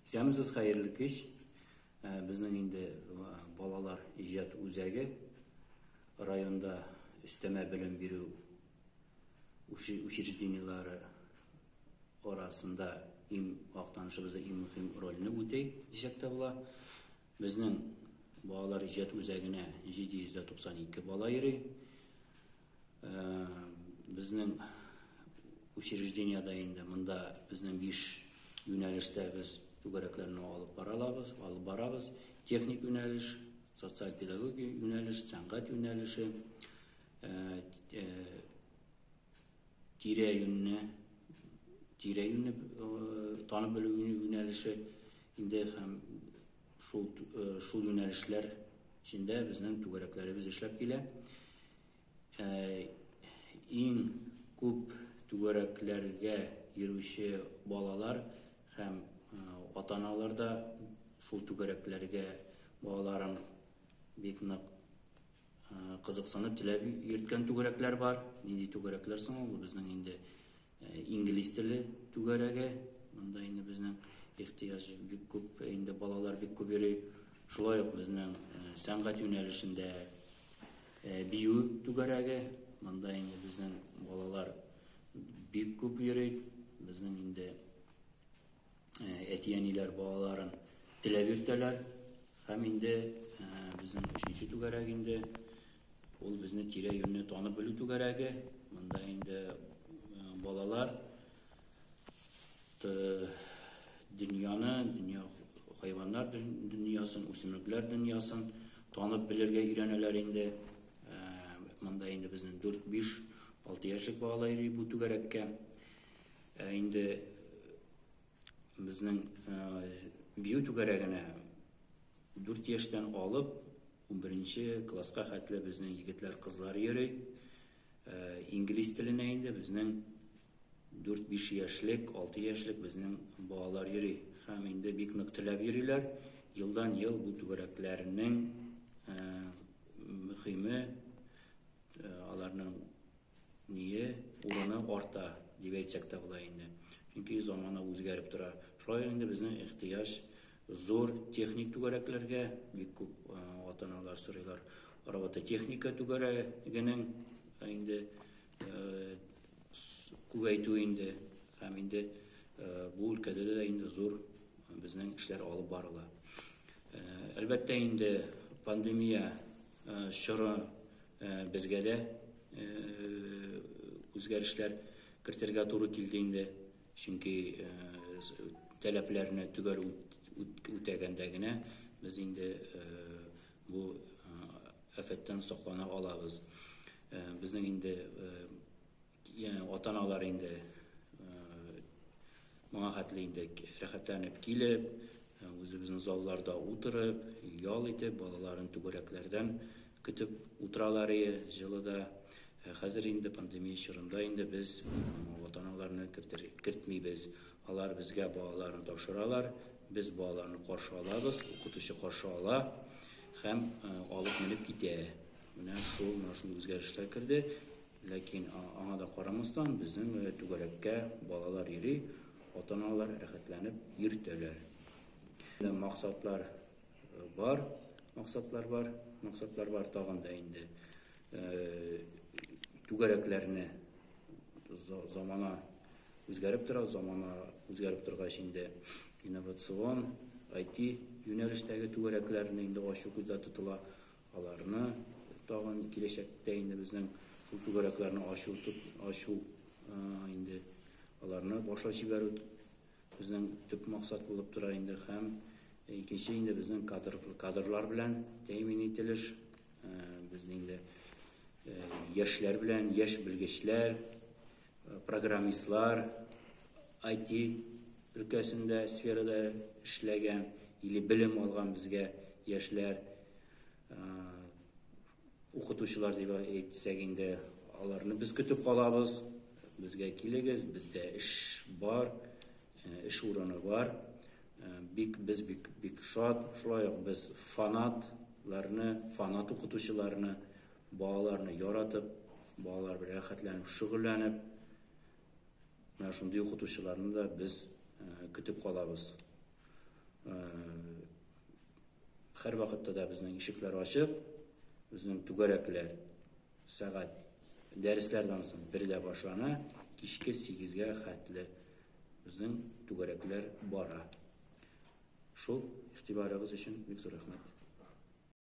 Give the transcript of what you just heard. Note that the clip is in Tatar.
Исәнмесез, хәерле кич. Безнең инде балалар иҗат үзәге районда өстәмә белем бирү учреждениеләре арасында иң Актанышыбызда иң мөһим рольне үти дисәк тә була. Безнең балалар иҗат үзәгенә 792 бала йөри. Безнең учреждениедә инде монда безнең 5 юнәлештә без түгәрәкләрне алып баралабыз, алып барабыз. Техник юнәлеш, социаль педагогия юнәлеш, сәнгать юнәлеше, тирә-юньне тирә-юньне танып белү юнәлеше инде һәм шул шул юнәлешләр эчендә безнең түгәрәкләребез эшләп килә. Иң күп түгәрәкләргә йөрүче балалар һәм ата-аналар да шул түгәрәкләргә балаларын бик нык кызыксынып теләп йөрткән түгәрәкләр бар. Нинди түгәрәкләр соң ул? Безнең инде инглиз теле түгәрәге. Монда инде безнең ихтыяҗ бик күп, инде балалар бик күп йөри. Шулай ук безнең сәнгать юнәлешендә бию түгәрәге. Монда инде безнең балалар бик күп йөри. Безнең инде әти-әниләр балаларын теләп йөртәләр. Һәм инде безнең өченче түгәрәк инде ул безне тирә-юньне танып белү түгәрәге. Монда инде балалар дөньяны, дөнья хайваннар дөньясын, үсемлекләр дөньясын танып белергә өйрәнәләр инде. Монда инде безнең 4, 5, 6 яшьлек балалар йөри бу түгәрәккә. Инде безнең бию түгәрәгенә 4 яшьтән алып 11 класска хәтле безнең егетләр, кызлар йөри. Инглиз теленә инде безнең 4-5 яшьлек, 6 яшьлек безнең балалар йөри. Һәм инде бик нык теләп йөриләр. Елдан ел бу түгәрәкләрнең мөһиме, аларның ние урыны арта дип әйтсәк тә була инде. Чөнки замана үзгәреп тора. Шулай инде безнең ихтыяҗ зур техник түгәрәкләргә, бик күп ата-аналар сорыйлар. Робототехника түгәрәгенең инде күбәйтү инде һәм инде бу өлкәдә дә инде зур безнең эшләр алып барыла. Әлбәттә инде пандемия чоры безгә дә үзгәрешләр кертергә туры килде инде, чөнки таләпләрне төгәл үтәгәндә генә без инде бу афәттән саклана алабыз. Безнең инде ата-аналар инде моңа хәтле инде рәхәтләнеп килеп, үзебезнең залларда утырып, ял итеп, балаларын түгәрәкләрдән көтеп утыралар ие җылыда. Хәзер инде пандемия чорында инде без ата-аналарны кертмибез. Алар безгә балаларын тапшыралар, без балаларны каршы алабыз, укытучы каршы ала һәм алып менеп китә. Менә шул, менә шундый үзгәрешләр керде. Ләкин аңа да карамастан, безнең түгәрәккә балалар йөри, ата-аналар рәхәтләнеп йөртәләр. Максатлар бар, максатлар бар, максатлар бар тагын да инде. Түгәрәкләрне замана үзгәреп тора, замана үзгәреп торгач инде инновацион IT юнәлештәге түгәрәкләрне инде ачу күздә тотыла. Аларны тагын киләчәктә инде безнең шул түгәрәкләрне ачу, ачу инде аларны башлап җибәрү безнең төп максат булып тора инде. Һәм икенче инде безнең кадрлар белән тәэмин ителеш, безнең инде яшьләр белән, яшь белгечләр, программистлар, IT өлкәсендә, сферада эшләгән или белем алган безгә яшьләр, укытучылар дип әйтсәк инде, аларны без көтеп калабыз. Безгә килегез, бездә эш бар, эш урыны бар. Бик без бик бик шат. Шулай ук без фанатларны, фанат укытучыларны, балаларны яратып, балалар белән рәхәтләнеп шөгыльләнеп, менә шундый укытучыларны да без көтеп калабыз. Һәрвакытта да безнең ишекләр ачык, безнең түгәрәкләр сәгать дәресләрдән соң бердә башлана, кичке сигезгә хәтле безнең түгәрәкләр бара. Шул, игътибарыгыз өчен бик зур рәхмәт.